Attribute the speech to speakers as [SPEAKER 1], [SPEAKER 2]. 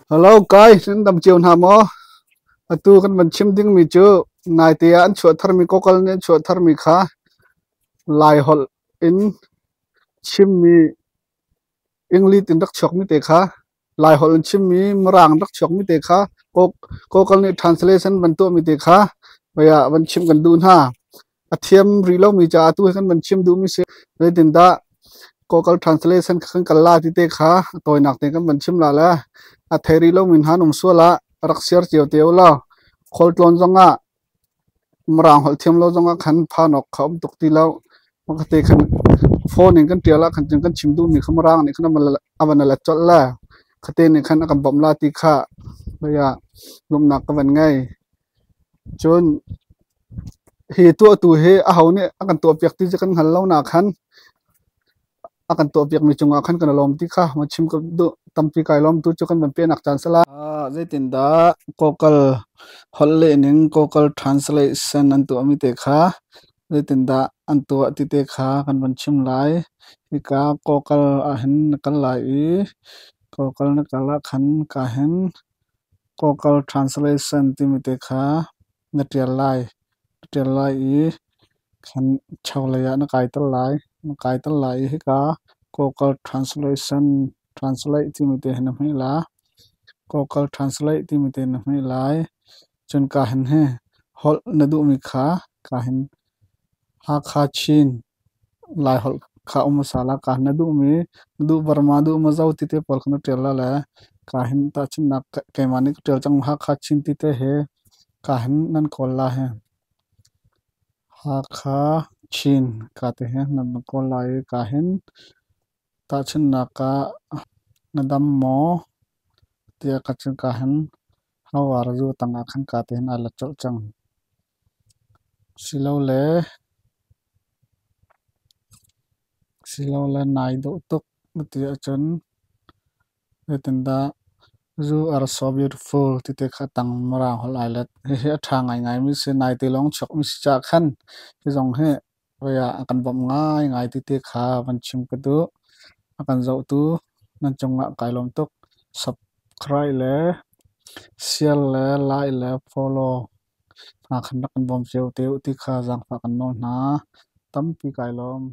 [SPEAKER 1] Hello guys, nan dam cio hna maw? Atu kan van chim dingmi cu naite ah an chuah tharmi Google nih an chuah tharmi kha Laiholh in chimmi English in rak chuakmi te kha Laiholh in chimmi Mirang rak chuakmi te kha Google nih translation van tuahmi te kha hoi ah van chim kan duh hna. A thiam rih lomi caah atu hi kan van chim duhmi si. Zeitindah Google Translation kha kan kal la ti te kha a tawinak te kan van chim la le a thei rih lomi hna an um sual ah rak share cio te u law khualtlawn zongah Mirang holh thiam lo zongah khan phan awk kha um tuk ti lo. Makate khan phone in kan ṭial ah khan cun kan chim duhmi kha Mirang nih khan a van let colh le khate nih khan a kan bawmh la ti kha hoi ah lawmhnak ka van ngei. Cun hi tuahtu hi aho nih a kan tuahpiak ti cu kan hngal lo na khan a kan tuahpiakmi cungah khan kan i lawm ti kha ma chim ka duh. Tampi kai lawm tu cu kan van pehnak caan si lai. Zeitindah Google holh lehning Google Translation an tuahmi te kha zeitindah an tuah ti te kha kan van chim lai. Hika Google ahhin na kal lai i Google na kal ah khan ka hin Google Translation timi te kha na ṭial lai. Na ṭial lai i khan cholei ah na kaiter lai. Na kaiter lai i hika Google Translation Translate timi te hi na hmeh la. Google Translate timi te na hmeh lai. Cun ka hin hi holh na duhmi kha ka hin Hakha Chin Laiholh kha um hmasa la. Ka hin na duhmi na duh Burma duh Mizo ti te pawl kha na ṭial la le ka hin tahchunhnak keimah nih ka ṭial cang Hakha Chin ti te hi ka hin nan kawl la hi. Hakha Chin ka ti hi nan kawl lai i ka hin tahchunhnak ah na dam maw tiah ka cun ka hin how are you tangah khan ka ti hin aa let colh cang. Silole nai dawh tuk na ti ahcun zeitindah "You are so beautiful" ti te kha tang Mirang holh ai let. Hihi a ṭha ngaingaimi si. Naite lawng chuakmi si caah khan hi zong hi voi ah a kan bawmh ngaingai ti te kha van chim ka duh. A kan zohtu nan cungah kai lawm tuk. Subscribe le share le like le follow hna khan rak kan bawm cio te u ti kha zaangfah kan nawl hna. Tampi kai lawm.